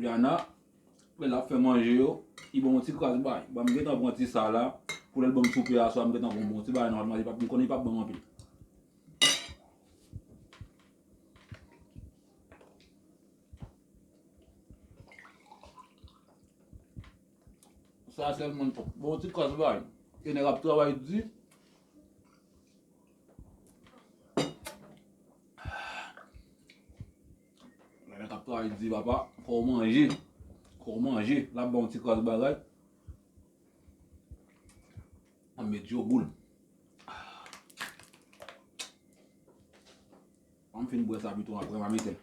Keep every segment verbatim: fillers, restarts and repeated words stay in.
Yana, lè l ap fè manje yo, li ban m yon ti kras bay. Ban m gentan pran ti sa la, pou lè l ban m soupe aswè, m gentan pran yon bon ti bay nan manje, m konnen li p ap ban m anpil. Sa sèlman, bon, ti kras bay. E nèg ap travay di. Nèg ap travay di, papa, fò w manje. Fò w manje. L ap ba w ti kras bagay. An met djogoul. An fin bwè sa pito apre, m a mete l.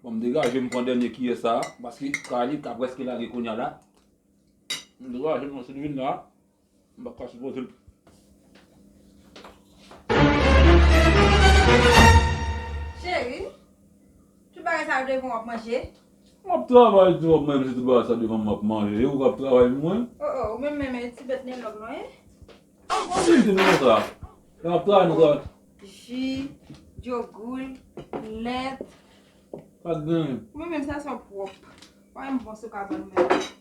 Bon, m degaje m pran dènye kiyè sa a, paske kay li ka prèske lage kounye a la. M degaje m nan sou vin la. M pa ka sipoze l. Cheri, tout bagay sa yo devan w ap manje? M ap travay di w ap manje, tout bagay sa devan m ap manje. E ou k ap travay pou mwen? Oh, oh, ou menm menm, e ti bèt nenòg non, en? Manje l di nou konsa. Lè m ap travay, nou travay. Ji, djogoul, lèt. Pa t gen. Ou menm menm, sa sa w pwòp. Pa menm bon sou kabann ou menm.